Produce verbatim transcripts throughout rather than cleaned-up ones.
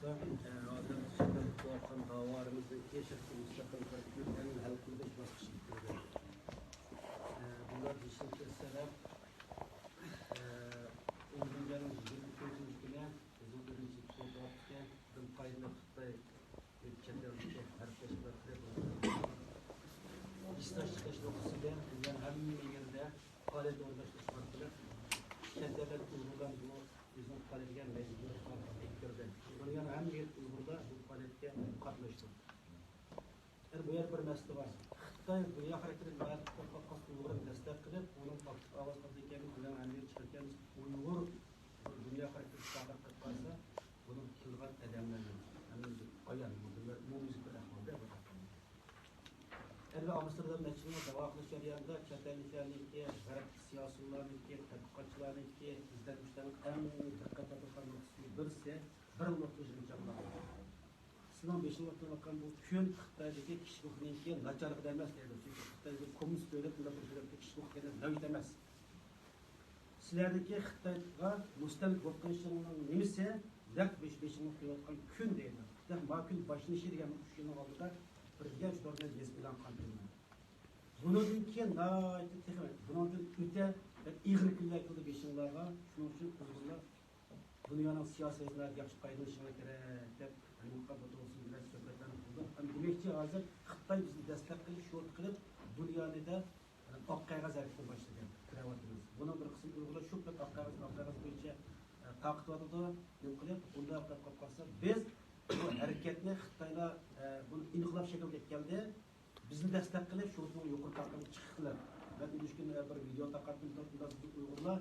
ھازىر سۈپەت قىلىۋاتقان داۋالىرىمىزنىڭكى شەرقىي مۇستەقىل بىر كۈن ھەل قىلىش باسقۇچىغا كىردى. بۇلار دېيىشىمچە سەۋەب، ئون بىرىنچى ئاينىڭ يىگىرمە تۆتىنچى كۈنى بىزنىڭ ئۈرۈمچى پورتىدىكى بىر پايدىلىق خىتاي چەت ئەلدىكى ھەربىي تەشكىلاتلىرى ھېسداش چىقىرىش نۇقتىسىدىن دۇنيانىڭ ھەممە يېرىدە پائالىيەت ئورۇنلاشتۇرۇش ئارقىلىق چەت ئەللىك ئۇيغۇرلار بۇ ئۆزىنىڭ پائالىيىتىگە مەجبۇرىي قالغان ئېيتتۇردى. دۇنيانىڭ ھەممە يېرىدىكى ئۇيغۇرلار بۇ پائالىيەتكە قاتناشتى. يەنە بۇ يەردە بىر مەسىلە بار. خىتاي دۇنيا خاراكتېرلىك مەركىزى قۇرۇپ باققاس ئۇيغۇر دەستەك قىلىپ، ئۇنىڭ ئاكتىپ ئاۋاز قىلىدىكەن، دۇنيانىڭ ھەممە يېرىگە چىقىركەن، ئۇيغۇر بىر دۇنيا خاراكتېرلىك شائىر قىلىپ قالسا، بۇنىڭ كېلىدىغان قەدەملەرنى ھەممىمىز ئايان، بۇ بىر ئومۇميۈزلۈك بىر ئەھۋالدا بۇ. ئەمدى ئامستېردام نەچچە يىللىق داۋا قىلىش جەريانىدا چەت ئەللىكلەرنىڭكى، غەرب سىياسىيونلارنىڭكى، تەتقىقاتچىلارنىڭكى، ئىزدەنگۈچىلەرنىڭ ئەڭ دىققەت تارتىدىغان نۇقتىسى بىرسى، بىر نۇقتا يىغىنچاقلار. سىزنىڭ بېشىڭىزدا ئولتۇرۇۋاتقان بۇ كۈن خىتايدىكى كىشىلىكنىڭكى ناچارلىقىدا ئەمەس دەيدۇ. چۈنكى خىتاي بىر كوممۇنىست دۆلەت، بۇنداق بىر دۆلەتتە كىشىلىك دېگەن ناۋىت ئەمەس. سىلەردىكى خىتايغا مۇستەملىكە بولۇپ قېلىشىڭنىڭ نېمىسى؟ نەق بېش-، بېشىڭىزغا قويۇۋاتقان كۈن دەيدۇ. نەق ما كۈن باشلىنىشى دېگەن ئۈچ يىلنىڭ ئالدىدا بىر دېگەن ئۈچ توردا يېزىپ ئېلان قىلغان كۈن. بۇنىڭدىن كېيىن ناھايىتى تېخى بۇنىڭدىن ئۆتە بىر ئېغىر كۈنلەر كېلىدۇ بېشىڭلارغا. شۇنىڭ ئۈچۈن ئۇيغۇرلار دۇنيانىڭ سىياسىتىدىن ياخشى پايدىلىنىشىڭلار كېرەك دەپ، ھەممىڭلارغا بۇ توغرىسىدا بىلەن سۆھبەتلەرنى قىلدۇق. ھەم دېمەكچى، ھازىر خىتاي بىزنى دەستەپ قىلىپ، شورت قىلىپ، دۇنيانى دە ئاق قەغەز ھەرىكىتىنى باشلىدى، كۆرۈۋاتىمىز. بۇنىڭ بىر قىسىم ئۇيغۇرلار شۇ پەت ئاق قەغەز، ئاق قەغەز بويىچە، ئە، تارقىتىۋاتىدۇ. نېمە قىلىپ، ئۇنداق قىلىپ قالسا، بىز بۇ ھەرىكەتنى خىتايلار، ئە، بۇنى ئىنقىلاب شەكلىگە كەلدى. بىزنى دەستەپ قىلىپ، شۇ يۇقىرى تارقىغا چىقىپ قېلىپ، مەن ئۈچ كۈن بىر ۋىدېئو تارقاتتىم، ئۇيغۇرلار،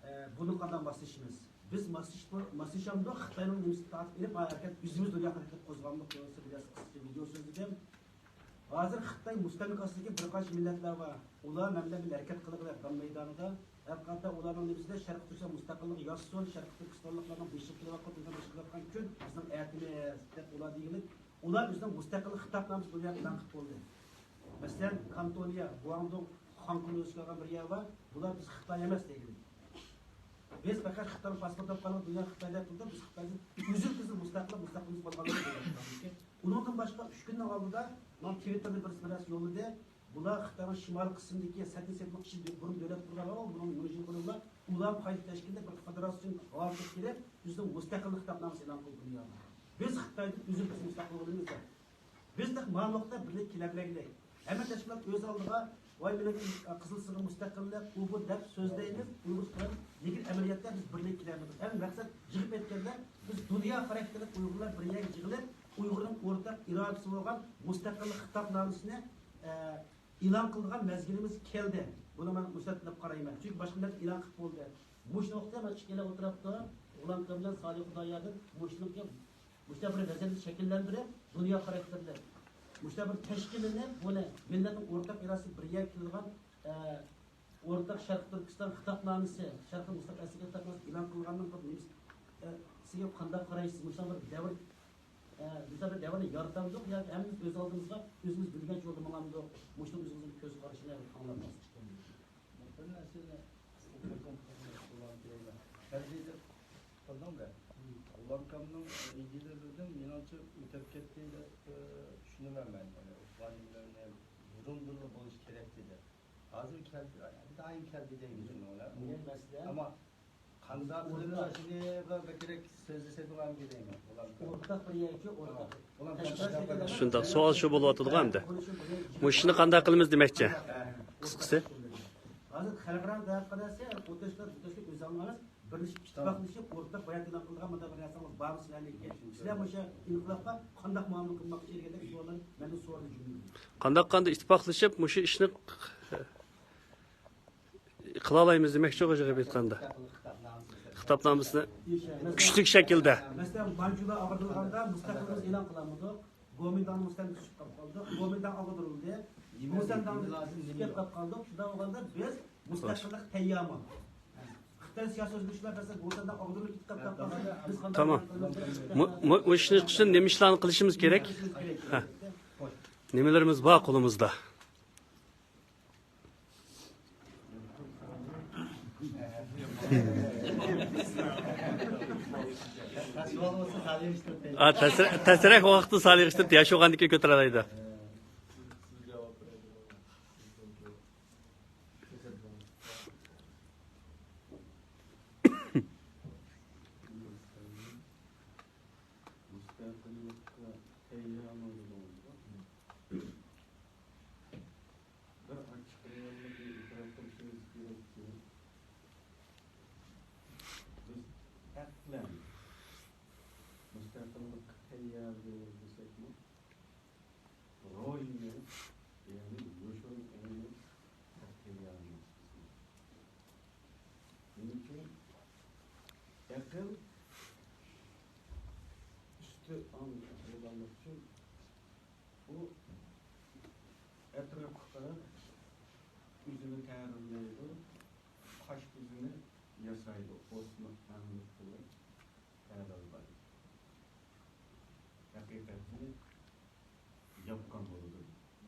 ئە، بۇنى قانداق ماسلىشىمىز؟ بىز ماسلىشىپ، ماسلىشامدۇق، خىتاينىڭ نېمىسىنى تارتىپ ئېلىپ، ھەرىكەت ئۆزىمىز دۇنيا خەلقىگە قوزغامدۇق دېگەن قىسقىچە ۋىدېئو سۆزلىدىم. ھازىر خىتاي مۇستەملىكە ئاستىدىكى بىر قانچە مىللەتلەر بار. ئۇلار مەن بىلەن بىللە ھەرىكەت قىلغىلى دام مەيدانىدا. ھەقىقەتەن ئۇلارنىڭ نېمىسىدە شەرقىي تۈركىستان مۇستەقىللىقى ياشىسۇن، شەرقىي تۈركىستانلىقلارنىڭ بېشىغا كېلىۋاتقان، بېشىغا كېلىۋاتقان كۈن بىزنىڭ ئەتىمىز دەپ ئۇلار دېگىلى ئۇلار ئۆزىنىڭ مۇستەقىللىق خىتابنامىسىنى دۇنياغا ئېلان قىلىپ بولدى. مەسىلەن، كانتونىيە، گۇاڭدۇڭ، خاڭكۇنى ئۆز ئالغان بىر يەر بار. بۇلار بىز خىتاي ئەمەس دەيدۇ. بىز پەقەت خىتاينىڭ پاسپورتى ئاپ قالغان دۇنيا خىتاي دەپ تۇرىدۇ. بىز خىتايدىن ئۈزۈل-كېزىل مۇستەقىل، مۇستەقىل بولغانلىقىنى بىلدۈرىمىز. ئۇنىڭدىن باشقا ئۈچ كۈننىڭ ئالدىدا مانا تىۋىتتېردا بىرسى بىر نەرسە يوللىدى. بۇلار خىتاينىڭ شىمالىي قىسمىدىكى سەتنى سېپىنىڭ ئىچىدە بۇرۇن دۆلەت قۇرغان، بۇنىڭ مىڭ يىل بۇرۇنلا ئۇلار قايتا تەشكىللەپ بىر فېدېراتسىيە ھالىتىگە كېلىپ، ئۆزىنىڭ مۇستەقىللىق خىتابنامىسى ئېلان قىلدى دۇنياغا. بىز خىتايدىن ئۈزۈل-كېزىل مۇستەقىل بولىمىز دەپ. بىز نەق مۇشۇ ۋاقىتتا بىرلىككە كېلەلمىگىلى. ھەممە تەشكىلات ئۆز ئالدىغا، ۋاي مېنىڭ قىزىل سىزىقىم مۇستەقىللىق، ئۇ بۇ دەپ سۆزلەيمىز، ئۇيغۇر قىلىمىز. لېكىن ئەمەلىيەتتە بىز بىرلىككە كېلەلمىدۇق. ھەم مەقسەت يىغىپ ئېيتقاندا، بىز دۇنيا خاراكتېرلىك ئۇيغۇرلار بىر يەرگە يىغىلىپ، ئۇيغۇرنىڭ ئورتاق ئىرادىسى بولغان مۇستەقىللىق خىتابنامىسىنى، ئە، ئېلان قىلىدىغان مەزگىلىمىز كەلدى. بۇنى مەن مۇشۇنداق دەپ قارايمەن. چۈنكى باشقا مىللەت ئېلان قىلىپ بولدى. مۇشۇ ۋاقىتتا مانا ئىككىيلەن ئولتۇرۇپتۇ. غۇلامكامجان، سالىھ خۇداياردىن مۇشۇنىڭكى مۇشۇنداق بىر ۋەزىيەتنى شەكىللەندۈرۈپ، دۇنيا خاراكتېرلىك، مۇشۇنداق بىر تەشكىللىنىپ، بۇنى مىللەتنىڭ ئورتاق ئىرادىسى بىر يەرگە كېلىدىغان، ئە، ئورتاق شەرقىي تۈركىستان خىتابنامىسى، شەرقىي مۇستەقىل خىتابنامىسى ئېلان قىلغاننىڭ بىر نېمىسى، ئە، سىزگە قانداق قارايسىز؟ مۇشۇنداق بىر دەۋر، ئە، مۇشۇنداق بىر دەۋرنى يارىتامدۇق ياكى ھەممىمىز ئۆز ئالدىمىزغا ئۆزىمىز بىلگەنچە يولدا ماڭامدۇق؟ مۇشۇنىڭ ئۆزىڭىزنىڭ كۆز قارىشىنى ئاڭلاپ باقساق. بىر نەرسىنى ئىستېنوگرامما قىلىپ بولغان كېيىن، غەزىدە قىلدىڭ بە. غۇلامكامنىڭ ئىدىيىلىرىدىن مېنىڭچە ئۆتۈپ كەتتى دەپ، ئى، چۈشىنىمەن مەن. يەنى ئۇلارنى بۇرۇندىنلا بولۇشى كېرەك دېدى. ھازىر كەلدى، دائىم كەلدى دەيمىز ئۇنى. دېگەن مەسىلە. ئەمما قانداق قىلىمىز شۇنى بەكرەك سۆزلىسەك بولامدۇ دەيمەن. ئورتاق بىر يەرگە ئورتاق. شۇنداق، سوئال شۇ بولۇۋاتىدىغۇ ئەمدى. مۇشۇنى قانداق قىلىمىز دېمەكچى. قىسقىسى. ھازىر خەلقئارا دەۋەتقەنسى ئوتتۇرىسىدا، ئۆزۈڭلار بىرلىشىپ، ئىتتىپاقلىشىپ، ئورتاق بايان ئېلان قىلىدىغان مۇنداق بىر نەرسىڭىز بارمۇ سىلەرنىڭكى؟ سىلەر مۇشۇ ئىنقىلابقا قانداق مۇئامىلە قىلماقچى دېگەندەك سوئاللار مەندىن سورىدى جۈملىدىن. قانداق، قانداق ئىتتىپاقلىشىپ مۇشۇ ئىشنى قىلالايمىز دېمەكچى، غىجىغىپ ئېيتقاندا. خىتابنامىسىنى كۈچلۈك شەكىلدە. مەسىلەن، مانجۇلار ئاغدۇرۇلغاندا مۇستەقىللىقىمىزنى ئېلان قىلالمىدۇق. گومىنداڭنى مۇستەقىل تۇتۇپ قالدۇق. گومىنداڭ ئاغدۇرۇلدى. گومىنداڭ تۈگەپ قالدۇق. شۇنداق بولغاندا بىز مۇستەقىللىق تەييارمۇ؟ خىتاي سىياسىي ئۆزگىرىشلەر بەرسە، گومىنداڭ ئاغدۇرۇلۇپ كېتىپ قالدۇق. بىز قانداق تامام. مۇ-، مۇ-، مۇشۇنىڭ ئۈچۈن نېمە ئىشلارنى قىلىشىمىز كېرەك؟ ھە. نېمىلىرىمىز بار قولىمىزدا؟ تەس بولمىسا سالىيىشتۇر. ئا، تەسرە-، تەسرەك ۋاقىتتا سالىيىشتۇر، ياش بولغاندىن كېيىن كۆتۈرەلەيدۇ. مۇستەقىللىققا تەييارمۇ دېدىڭىزغۇ؟ بىر ئاچچىق رېئاللىقنى ئېتىراپ قىلىشىمىز كېرەككى، بىز ئەقلەن مۇستەقىللىققا تەييار دېسەكمۇ، روھىي، يەنى يوشۇرۇن ئەمەس، تەييار ئەمەس بىزنىڭ. نېمە ئۈچۈن؟ ئەقىل ئۈستى ئاڭ بولغانلىقى ئۈچۈن، ئۇ ئەتراپقا قاراپ ئۆزىنى تەھرىرلەيدۇ، قاش-كۆزىنى ياسايدۇ، ئوتنى ئەڭلىك قىلىپ تەھرىرلەيدۇ. ھەقىقەتنى ياپقان بولىدۇ.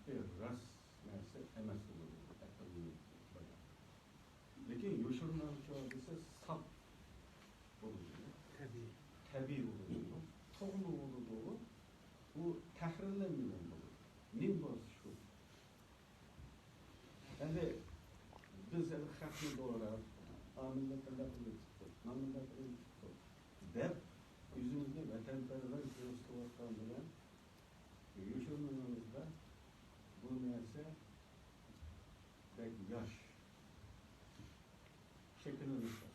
بىر راست نەرسە ئەمەس بولىدۇ، ئەقىلنى بايان. لېكىن يوشۇرۇنغانچۇ دېسە، ساپ بولىدۇ. تەبىئىي. تەبىئىي بولىدۇ. توغرا بولىدۇ. ئۇ تەھرىرلەنمىگەن بولىدۇ. نېمە بولسا شۇ. ئەمدى بىز ھېلى خەقنى دوراپ، ئامىللار قانداق قىلىپ چىقتۇق، مانا مۇنداق قىلىپ چىقتۇق دەپ، ئۆزىمىزنى ۋەتەنپەرۋەر كۆرسىتىۋاتقان بىلەن يوشۇرۇنىمىزدا بۇ نەرسە بەك ياش شەكىللىنىپ بارىدۇ.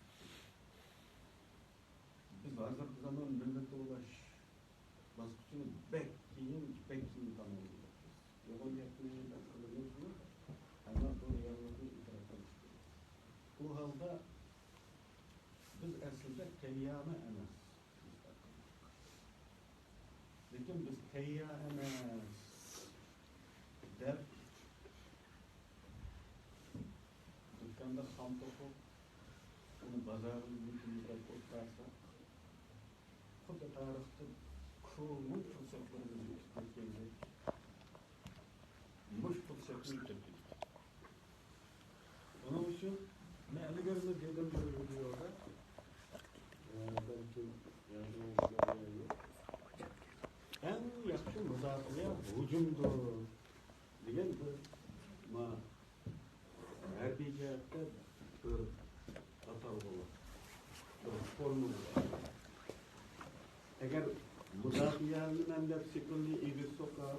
بىز ھازىرقى زامان مىللەت توۋلاش باسقۇچىنى بەك كېيىن، بەك كېيىن تاماملىدۇق بىز. يوغان گەپنى بەك قىلىمىزمۇ، ئەمما بۇ رېئاللىقنى ئېتىراپ قىلىش كېرەك. ئۇ ھالدا بىز ئەسلىدە تەييارمۇ ئەمەس. لېكىن بىز تەييار ئەمەس دەپ، دۇكاندا خام توقۇپ، ئۇنى بازارغا يېتىملەپ ئولتۇرساق، خۇددى تارىختا كونا پۇرسەتلىرىمىز ئۆتۈپ كەتكەندەك، مۇشۇ پۇرسەتنى ئۆتۈپ كېتىدۇ. ئۇنىڭ ئۈچۈن مەن ئىلگىرىمۇ دېدىم بىر ۋىدېئودا، ئە، بەلكىم يادىڭىزدا يا يوق. ئەڭ ياخشى مۇداپىئە ھۇجۇمدۇر دېگەن بىر ما-، ھەربىي جەھەتتە بىر ئاتالغۇ بار، بىر فورمۇلا بار. ئەگەر مۇداپىئەلىنىمەن دەپ سېپىلنى ئېگىز سوقار،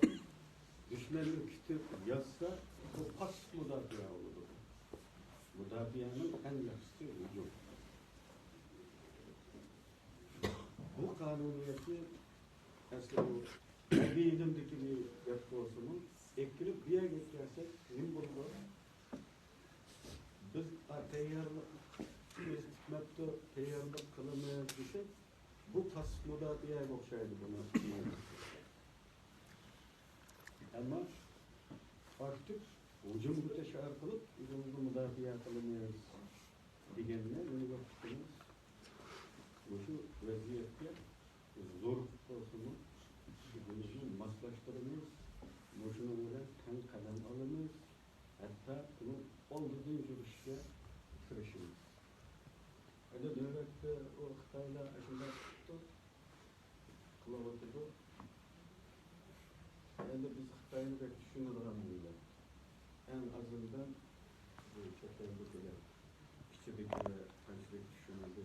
دۈشمەننى كۈتۈپ ياتسا، بۇ پاسسىپ مۇداپىئە بولىدۇ. مۇداپىئەنىڭ ئەڭ ياخشىسى ھۇجۇم. بۇ قانۇنىيەتنى ئەسلى بۇ ھەربىي ئىلىمدىكىنى دەپ بولسىمۇ، ئەكىرىپ بۇ يەرگە يەتكەنسەك نېمە بولىدۇ؟ بىز، ئا، تەييارلىق كۆرسىتىپ مەپتۇ، تەييارلىق قىلىمىز دېسەك، بۇ پاسسىپ مۇداپىئەگە ئوخشايدۇ بۇنى. ئەمما ئاكتىپ ھۇجۇم كۆتۈرۈش ئارقىلىق ئۆزىمىزنى مۇداپىئە قىلىمىز دېگەننى نېمە قىلىمىز؟ مۇشۇ ۋەزىيەتكە زورۇق بولسىمۇ، ئۆزىمىزنى ماسلاشتۇرىمىز، مۇشۇنىڭ بىلەن تەڭ قەدەم ئالىمىز، ھەتتا ئۇنىڭ ئالدىدىن يۈرۈشكە تىرىشىمىز. ئەمدى نۆۋەتتە ئۇ خىتايلار ئاشۇنداق قىلىپتۇ، قىلىۋاتىدۇ. ئەمدى بىز خىتاينى بەك چۈشىنىدىغان مىللەت. ئەڭ ئازىندىن بۇ چەت ئەلدىكىلەر، ئىچىدىكىلەر قانچىلىك چۈشىنىدۇ،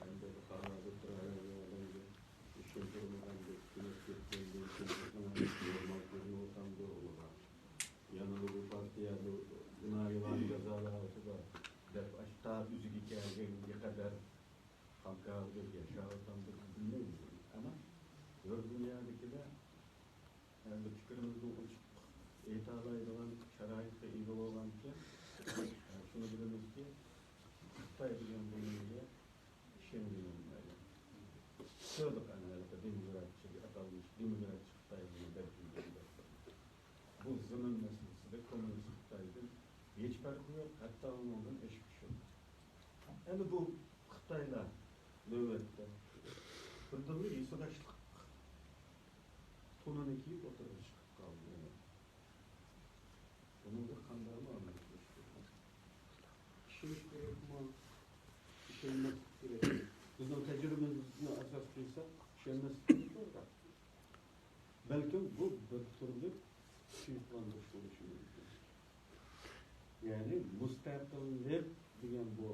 ئەمدى بۇ خارابە تۇرار ئادەمگە چۈشەندۈرمىگەندەك، كۈنەپ كەتكەندىن كېيىن نورمال كۆرۈنۈۋاتامدۇ ئۇلىغا؟ يەنىلا بۇ پارتىيە بۇ گۇناھىلارنى جازالاۋاتىدۇ دەپ، ئاشتا ئۆزىگە كەلگەنگە قەدەر خامكاۋىدە ياشاۋاتامدۇ بىلمەيمىز. ئەمما ھۆر دۇنيادىكىلەر ئەمدى پىكرىمىزنى ئوچۇق ئېيتالايدىغان شارائىتقا ئىگە بولغانكەن، شۇنى بىلىمىزكى، خىتاي دېگەن بۇ نېمىگە ئىشەنگىلى بولمايدۇ. كۆردۇق ئەنە ھېلىقى دېموكراتچى، ئاتالمىش دېموكراتچى خىتاي بۇنى دەپ يۈرگەن گەپلەرنى. بۇ زېمىن مەسىلىسىدە كوممۇنىست خىتايدىن ھېچ پەرقى يوق، ھەتتا ئۇنىڭدىن ئېشىپ چۈشىدۇ. ئەمدى بۇ خىتايلار نۆۋەتتە بىردىنلا ھېسداشلىق تونىنى كىيىپ ئوتتۇرىغا چىقىپ قالدى. بۇنىڭغا قانداقمۇ ئامال قىلىش كېرەك؟ ئىشىنىش كېرەكمۇ؟ ئىشەنمەسلىك كېرەكمۇ؟ بىزنىڭ تەجرىبىمىزنى ئاساس دېسەك، ئىشەنمەسلىكىمىز زور. بەلكىم بۇ بىر تۈرلۈك تۇيۇقلاندۇرۇش بولۇشى مۇمكىن. يەنى مۇستەقىللىق دېگەن بۇ،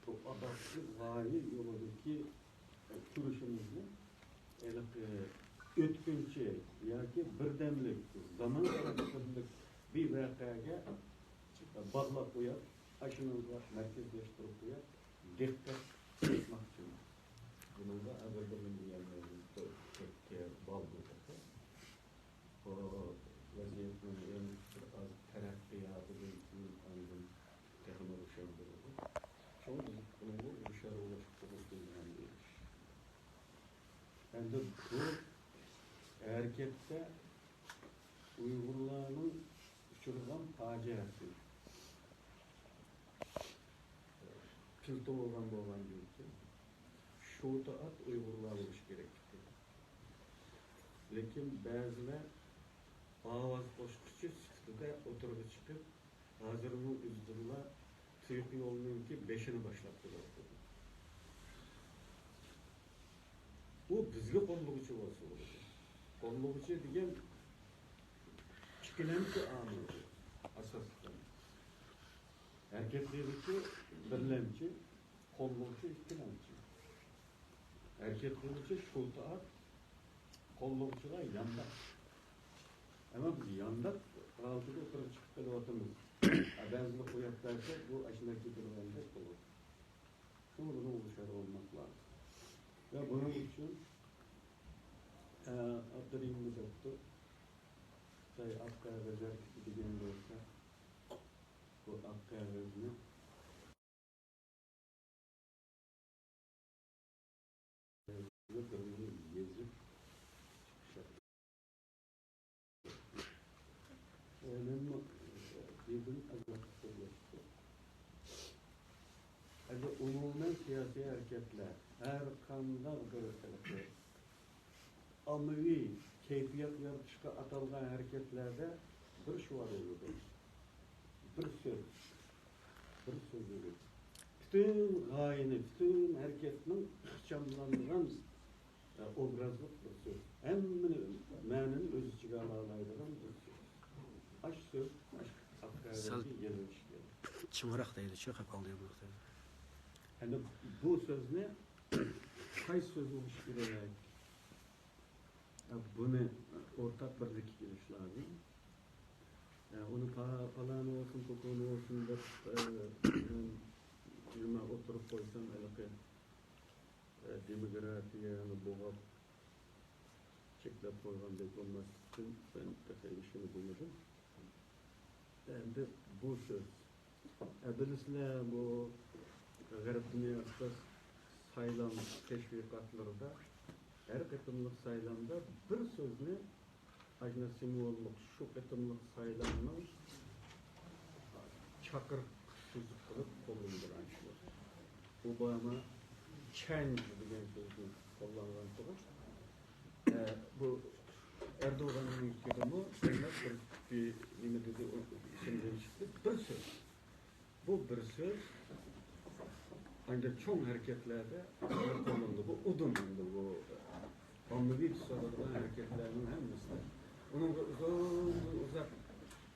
بۇ ئاباققى غايە يولىدىكى، ئە، كۈرىشىمىزنى ھېلىقى ئۆتكۈنچى ياكى بىردەملىك، زامان خاراكتېرلىك بىر ۋەقەگە باغلاپ قويۇپ، ئاشۇنىڭغا مەركەزلەشتۈرۈپ قويۇپ، دىققەت چارچىتماقچى. بۇنىڭغا ھازىر بىر نېمە دېيەلمەيمىز، بۇ ۋەزىيەتنىڭ يەنە بىر ئاز تەرەققىياتىدىن كېيىن ئاندىن تېخىمۇ روشەن بولىدۇ. شۇڭا بىز بۇنىڭغا ھوشيار بولۇشقا توغرا كېلىدىغان بىر ئىش. ئەمدى بۇ ھەرىكەتتە ئۇيغۇرلارنىڭ ئۇچرىغان پاجىئەسى، پىلتە بولغان بولغاندىن كېيىن شۇ تائات ئۇيغۇرلار بولۇشى كېرەك ئىدى. لېكىن بەزىلەر ئاۋاز قوشقۇچى سۈپىتىدە ئوتتۇرىغا چىقىپ، ھازىرنىڭ ئۆزىدىنلا تۇيۇق يولىنىڭكى بېشىنى باشلاپ قويۇۋاتىدۇ. ئۇ بىزگە قوللىغۇچى بولسا بولىدۇ. قوللىغۇچى دېگەن ئىككىلەمچى ئامىل ئاساسلىقى. ھەرىكەت قىلغۇچى بىرلەمچى، قوللىغۇچى ئىككىلەمچى. ھەرىكەت قىلغۇچى شۇ تائات، قوللىغۇچىلار يانداق. ئەمما بىز يانداق ھالىتىدە ئوتتۇرىغا چىقىپ قېلىۋاتىمىز. بەزىلەر قويۇپ بەرسە، بۇ ئاشۇنداق كېتىدىغاندەك بولىدۇ. شۇڭا بۇنى ئوخشار بولماق لازىم. ۋە بۇنىڭ ئۈچۈن، ئە، ئابدۇرېھىم دەپتۇ، خىتاي ئاق قەغەز ھەرىكىتى دېگەن بولسا، بۇ ئاق قەغەزنى بىرىنى يېزىپ چىقىش ھەققى. ئۇنىڭمۇ بىردىن ئازراق سۆزلەشتى. ئەمدى ئومۇمەن سىياسىي ھەرىكەتلەر، ھەر قانداق بىر ئاممىۋى كەيپىيات يارىتىشقا ئاتالغان ھەرىكەتلەردە بىر شوئار بولىدۇ. بىر سۆز. بىر سۆزلىگۈچ. پۈتۈن غايىنى، پۈتۈن ھەرىكەتنىڭ ئىخچاملانغان، ئە، ئوبرازلىق بىر سۆز. ھەممىنى، مەنىنى ئۆز ئىچىگە ئالالايدىغان بىر سۆز. ئاشۇ سۆز، ئاشۇ ئاق قەغەزگە سەل يېزىلىشى كېرەك. چىڭراق دەيدىچۇ، خەپ قالدى يا بۇ. ئەمدى بۇ سۆزنى قايسى سۆز بولۇشى كېرەك؟ بۇنى ئورتاق بىرلىككە كېلىش لازىم. ئۇنى پا-، پالانى بولسۇن، پۇلانى بولسۇن دەپ، نېمە ئوتتۇرىغا قويسام، ھېلىقى، دېموكراتىيەنى بوغاپ، چەكلەپ قويغاندەك بولماسلىقتىن مەن تېخى ئىشىنى بولمىدىم. ئەمدى بۇ سۆز. ئە، بىلىسىلەر، بۇ غەرب دۇنياسىدا سايلام تەشۋىقاتلىرىدا ھەر قېتىملىق سايلامدا بىر سۆزنى، ئاشۇنداق سىمۋوللۇق، شۇ قېتىملىق سايلامنىڭ چاقىرىق سۆزى قىلىپ قوللىنىدىغان ئىش بار. ئوباما چەنج دېگەن سۆزنى قوللانغان تۇغۇش. ئە، بۇ ئەردوغاننىڭكىدىمۇ شۇنداق بىر، بىر نېمە دېدى، ئۇ ئېسىمدىن چىقتى. بىر سۆز. بۇ بىر سۆز ئەمدى چوڭ ھەرىكەتلەردە قوللىنىلىدۇ. بۇ ئۇدۇم ئەمدى بۇ ئاممىۋى تۇتۇلىدىغان ھەرىكەتلەرنىڭ ھەممىسىدە. ئۇنىڭغا ئۇزۇندىن ئۇزاق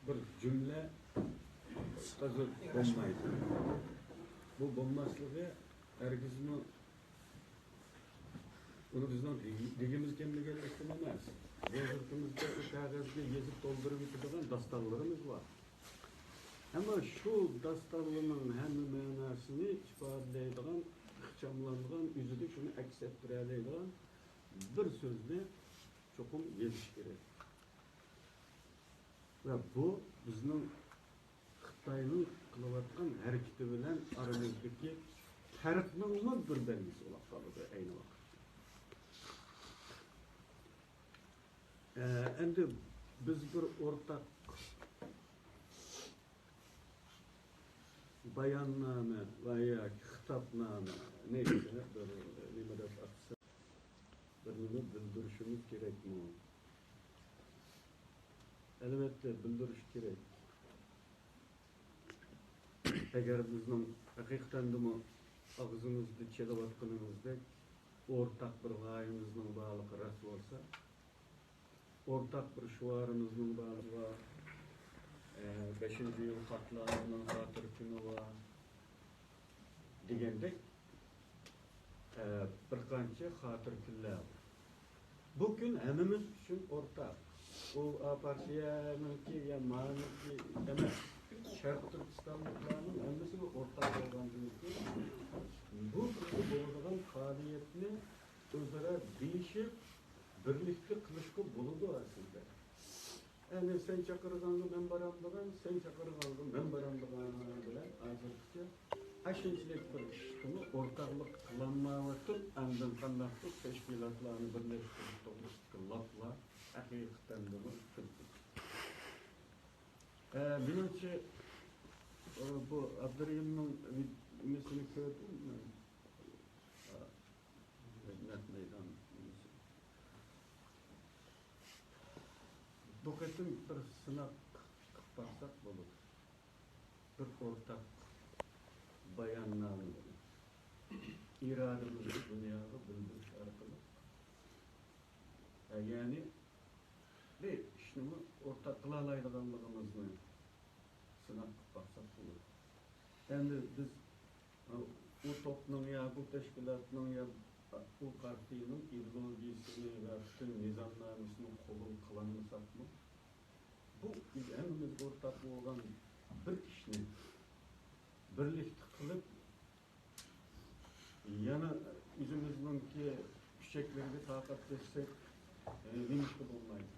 بىر جۈملە ھازىر بولمايدۇ. بۇ بولماسلىقى ھەرگىزمۇ ئۇنى بىزنىڭ دېگىمىز كەلمىگەنلىكتىن ئەمەس. بۇ يۇرتىمىزدا ئۇ كاغەزگە يېزىپ تولدۇرۇپ يېتىدىغان داستانلىرىمىز بار. ئەمما شۇ داستانلىرىنىڭ ھەممە مەناسىنى ئىپادىلەيدىغان، ئىخچاملانغان، ئۆزىدە شۇنى ئەكس ئەتتۈرەلەيدىغان بىر سۆزنى چوقۇم يېزىش كېرەك. ۋە بۇ بىزنىڭ خىتاينىڭ قىلىۋاتقان ھەرىكىتى بىلەن ئارىمىزدىكى پەرقنىڭمۇ بىر بەلگىسى بولۇپ قالىدۇ ئەينى ۋاقىتتا. ئە، ئەمدى بىز بىر ئورتاق باياننامە ۋە ياكى خىتابنامە، نېمە، بىر نېمە دەپ ئاتىسا، بىر نېمە بىلدۈرۈشىمىز كېرەكمۇ؟ ئەلۋەتتە، بىلدۈرۈش كېرەك. ئەگەر بىزنىڭ ھەقىقەتەندىمۇ ئاغزىمىزدا چېلىۋاتقىنىمىزدەك ئورتاق بىر غايىمىزنىڭ بارلىقى راست بولسا، ئورتاق بىر شوئارىمىزنىڭ بارلىقى بار، ئە، بەشىنچى ئىيۇل قاتلامىنىڭ خاتىرە كۈنى بار دېگەندەك، ئە، بىر قانچە خاتىرە كۈنلەر بار. بۇ كۈن ھەممىمىز ئۈچۈن ئورتاق. ئۇ ئا پارتىيەنىڭكى يا مانىڭكى ئەمەس، شەرقىي تۈركىستانلىقلارنىڭ ھەممىسىگە ئورتاق بولغاندىن كېيىن، بۇ كۈندە بولىدىغان پائالىيەتنى ئۆزئارا دېيىشىپ، بىرلىكتە قىلىشقا بولىدۇ ئەسلىدە. ئەنە سەن چاقىرغانغا مەن بارامدىغان، سەن چاقىرغانغا مەن بارامدىغان بىلەن ھازىرغىچە ئاشۇنچىلىك بىر ئىشقىمۇ ئورتاقلىق قىلالمايۋاتىدۇ. ئاندىن قانداقتۇر تەشكىلاتلارنى بىرلەشتۈرۈش توغرىسىدىكى لاپلار ھەقىقەتەنمۇ كۆپ. ئە، مېنىڭچە، ئە، بۇ ئابدۇرېھىمنىڭ ۋىد-، نېمىسىنى كۆردۈم مەن. ئە، نەق مەيدان نېمىسى. بۇ قېتىم بىر سىناق قىلىپ باقساق بولىدۇ. بىر ئورتاق باياننامە بىلەن ئىرادىمىزنى دۇنياغا بىلدۈرۈش ئارقىلىق، ئە، يەنى بىر ئىشنىمۇ ئورتاق قىلالايدىغانلىقىمىزنى سىناق قىلىپ باقساق بولىدۇ. ئەمدى بىز ئۇ توپنىڭ يا بۇ تەشكىلاتنىڭ يا بۇ پارتىيىنىڭ ئىدېئولوگىيىسىنى ۋە پۈتۈن نىزامنامىسىنى قوبۇل قىلالمىساقمۇ، بۇ بىز ھەممىمىز ئورتاق بولغان بىر ئىشنى بىرلىكتە قىلىپ، يەنە ئۆزىمىزنىڭكى كۈچەكلىرىگە تاقەت يەتسەك، ئە، نېمىشقا بولمايدۇ؟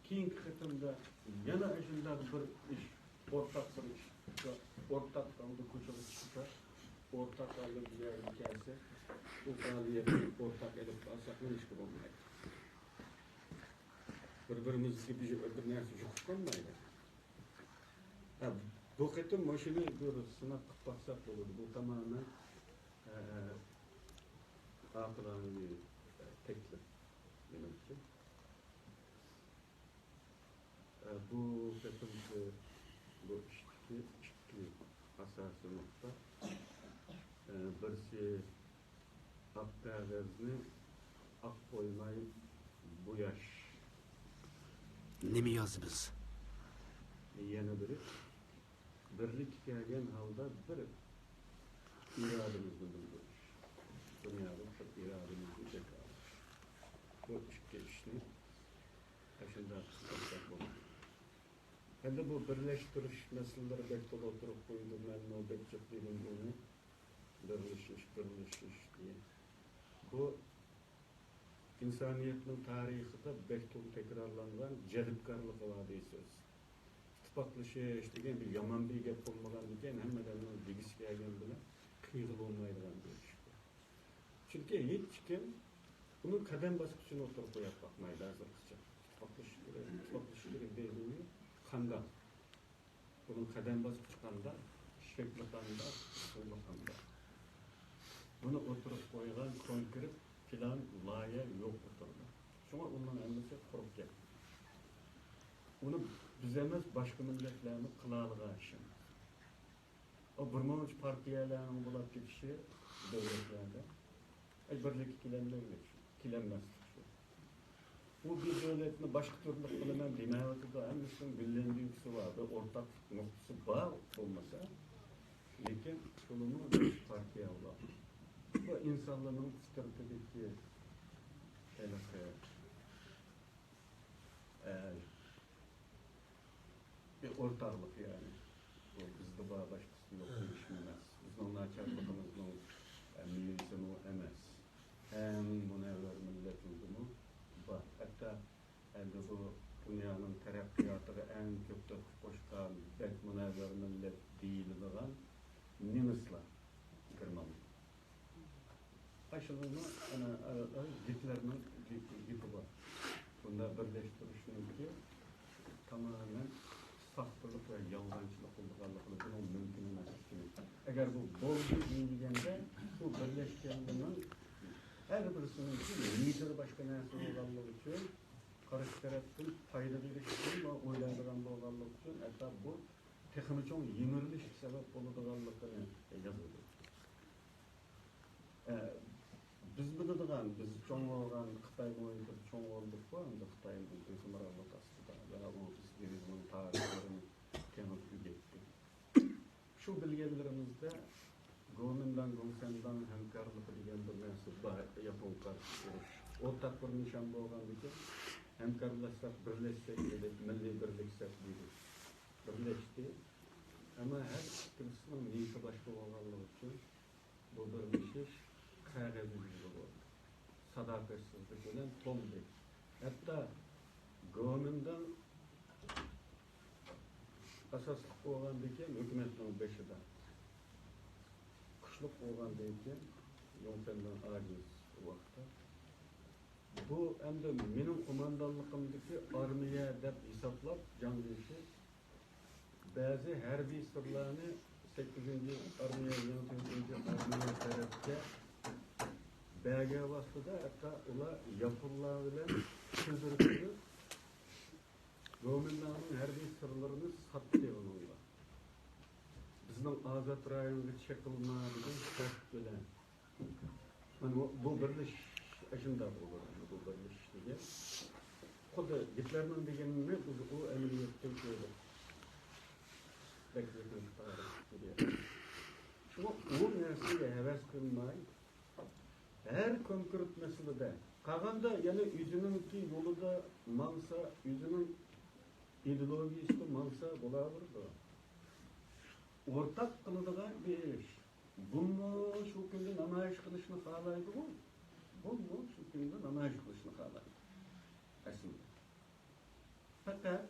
كېيىنكى قېتىمدا يەنە ئاشۇنداق بىر ئىش، ئورتاق بىر ئىش، ئورتاق ھالدا كوچىغا چىقسا، ئورتاق ھالدا بىر يەرگە كەلسە، ئۇ پائالىيەتنى ئورتاق ئېلىپ بارساق، نېمىشقا بولمايدۇ؟ بىر-بىرىمىزگە بىر، بىر نەرسە يۇقۇپ قالمايدۇ. ھە، بۇ قېتىم مۇشۇنى بىر سىناق قىلىپ باقساق بولىدۇ. بۇ تامامەن، ئە، ئاقىلانە بىر، ئە، تەكلىپ مېنىڭچە. ئە، بۇ قېتىمقى بۇ ئىشتىكى ئىككى ئاساسىي نۇقتا. ئە، بىرسى ئاق كاغىزنى ئاق قويماي بوياش. نېمە يازىمىز؟ يەنە بىرى، بىرلىككە كەلگەن ھالدا بىر ئىرادىمىزنى بىلدۈرۈش. دۇنياغا بىر ئىرادىمىزنى جاكارلاش. بۇ ئىككى ئىشنى ئاشۇنداق قىلساق بولىدۇ. ئەمدى بۇ بىرلەشتۈرۈش مەسىلىلىرى بەك تولا ئوتتۇرىغا قويۇلدى. مەنمۇ بەك جىق دېدىم بۇنى. بىرلىشىش، بىرلىشىش دېگەن. بۇ ئىنسانىيەتنىڭ تارىخىدا بەك تولا تەكرارلانغان جەلپكارلىقى بار دەيسىز. ئىتتىپاقلىشىش دېگەن بىر يامان بىر گەپ بولمىغاندىكىن، ھەممە ئادەمنىڭ دېگۈسى كەلگەن بىلەن قىلغىلى بولمايدىغان بىر ئىش بۇ. چۈنكى ھېچكىم ئۇنىڭ قەدەم باسقۇچىنى ئوتتۇرىغا قويۇپ باقمايدۇ ھازىرغىچە. ئىتتىپاقلىشىش كېرەك، ئىتتىپاقلىشىش كېرەك دەيدۇ. قانداق؟ بۇنىڭ قەدەم باسقۇچى قانداق؟ شەكلى قانداق؟ ئۇسۇلى قانداق؟ بۇنى ئوتتۇرىغا قويغان كونكرېت پىلان، لايىھە يوق ئوتتۇرىدا. شۇڭا ئۇنىڭ ھەممىسى قۇرۇق گەپ. ئۇنى بىز ئەمەس، باشقا مىللەتلەرمۇ قىلالىغان ئىش ئەمەس. ئۇ بىر مۇنچە پارتىيەلەرنىڭ بولۇپ كېتىشى دۆلەتلەردە، ئەي، بىرلىككە كېلەلمەيمىز، كېلەلمەسلىك شۇ. بۇ بىر دۆلەتنى باشقا تۈرلۈك قىلىمەن دېمەيۋاتىدۇ، ھەممىسىنىڭ گۈللەندۈرگۈسى بار، بىر ئورتاق نۇقتىسى بار بولمىسا، لېكىن شۇنىمۇ بىر پارتىيە بولار. بۇ ئىنسانلارنىڭ فىترىتىدىكى ھېلىقى، ئە، بىر ئورتاقلىق، يەنى بۇ بىزدە بار، باشقىسىدا يوق دېيىشىم ئەمەس. بىزنىڭ ناچارلىقىمىزنىڭ، ئە، مېۋىسىمۇ ئەمەس. ئەڭ مۇنەۋۋەر مىللەتلىرىمىزدىمۇ بار. ھەتتا ئەمدى بۇ دۇنيانىڭ تەرەققىياتىغا ئەڭ كۆپ تۆھپە قوشقان بەك مۇنەۋۋەر مىللەت دېيىلىدىغان نېمىسلار، گېرمانلار. ئاشۇنىڭمۇ ئەنە، ئە، ئە، گىتلېرنىڭ گېپى، گېپى بار. بۇنداق بىرلەشتۈرۈشنىڭكى تامامەن ساختىلىق ۋە يالغانچىلىق بولىدىغانلىقىنى، بۇنىڭ مۇمكىن ئەمەسلىكىنى. ئەگەر بۇ بولدى دېيىلگەندە، بۇ بىرلەشكەنلىرىنىڭ ھەر بىرسىنىڭكى نىيىتىدە باشقا نەرسە بولغانلىقى ئۈچۈن، قارشى تەرەپتىن پايدا بېرىش ئۈچۈن ئويلايدىغان بولغانلىقى ئۈچۈن، ھەتتا بۇ تېخىمۇ چوڭ يىمىرىلىشكە سەۋەب بولىدىغانلىقىنى يازىدۇ. ئە، بىز بىلىدىغان، بىز چوڭ بولغان، خىتاي مۇھىتىدا چوڭ بولدۇققۇ، ئەمدى خىتاينىڭ ھۆكۈمرانلىقى ئاستىدا ۋە ئۇ بىزگە ئۆزىنىڭ تارىخلىرىنى تېڭىپ ئۆگەتتى. شۇ بىلگەنلىرىمىزدە گومىنداڭ، گوڭسەنداڭ ھەمكارلىقى دېگەن بىر نەرسە بار، ياپون قارشى ئۇرۇش. ئورتاق بىر نىشان بولغاندىكىن، ھەمكارلاشساق، بىرلەشسەك دېدى، مىللىي بىرلىكسەك دېدى. بىرلەشتى. ئەمما ھەر ئىككىلىسىنىڭ نىيىتى باشقا بولغانلىقى ئۈچۈن، بۇ بىرلىشىش قەغەزگە يۈزلۈك بولدى. ساداقەتسىزلىك بىلەن تولدى. ھەتتا گومىنداڭ ئاساسلىق بولغاندىكىن ھۆكۈمەتنىڭ بېشىدا، كۈچلۈك بولغاندىن كېيىن يۇڭفېنداڭ ئاجىز ۋاقىتتا، بۇ ئەمدى مېنىڭ قوماندانلىقىمدىكى ئارمىيە دەپ ھېسابلاپ، جاڭ جيېشى بەزى ھەربىي سىرلارنى سەككىزىنچى ئارمىيە، يېڭى تۆتىنچى ئارمىيە تەرەپكە بەرگەن ۋاقتىدا، ھەتتا ئۇلار ياپونلار بىلەن سۆزلىشىپ، گومىنداڭنىڭ ھەربىي سىرلىرىنى ساتتى ئۇنىڭغا. بىزنىڭ ئازاد رايونغا چېقىلما دېگەن شەرت بىلەن. مانا بۇ، بۇ بىرلىشىش ئاشۇنداق بولىدۇ، بۇ بىرلىشىش دېگەن. خۇددى گىتلېرنىڭ دېگىنىنى بىز ئۇ ئەمەلىيەتتە كۆردۇق. بەك يېقىن تارىخ دېگەن. شۇڭا ئۇ نەرسىگە ھەۋەس قىلماي، ھەر كونكرېت مەسىلىدە، قالغاندا يەنە ئۆزىنىڭكى يولىدا ماڭسا، ئۆزىنىڭ ئىدېئولوگىيىسىدا ماڭسا بولاۋېرىدۇ. ئورتاق قىلىدىغان بىر ئىش. بۇمۇ شۇ كۈندە نامايىش قىلىشنى خالايدىغۇ؟ بۇمۇ شۇ كۈندە نامايىش قىلىشنى خالايدۇ ئەسلىدە. پەقەت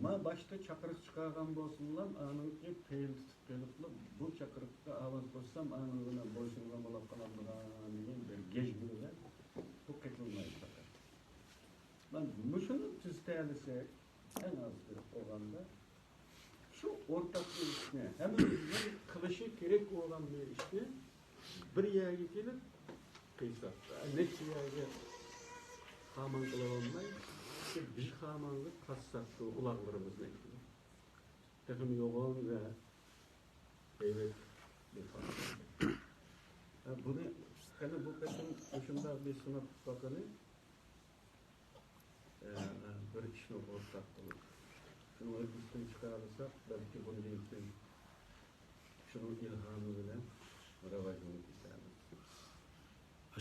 ما باشتا چاقىرىق چىقارغان بولسىمۇلام، ئانىڭكى پېئىل تۇتۇپ قېلىپلا، بۇ چاقىرىققا ئاۋاز قوشسام، ئانىڭ بىلەن بويسۇنغان بولۇپ قالامدىغان دېگەن بىر گەجگە بىلەن بۇ قېتىلمايدۇ پەقەت. مانا مۇشۇنى تۈزىتەلىسەك، ئەڭ ئاز بولغاندا، شۇ ئورتاق ئىشنى، ھەممىمىزنىڭ قىلىشى كېرەك بولغان بىر ئىشنى بىر يەرگە كېلىپ قىلساق، نەچچە يەرگە خامان قىلىۋالماي، شۇ بىر خامانغا قاتساق، شۇ ئۇلاغلىرىمىزنى تېخىمۇ يوغان ۋە ھەيۋەت بىر خامان. ھە، بۇنى قېنى بۇ قېتىم مۇشۇنداق بىر سىناپ باقىلى. ئە، بىر ئىشنى ئورتاق قىلىپ، شۇنى ئۈستۈن چىقارساق، بەلكى بۇندىن كېيىن شۇنىڭ ئىلھامى بىلەن راۋاجلىنىپ كېتەرمىز.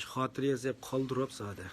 شۇ خاتىرە ياساپ قالدۇرۇپ زادى.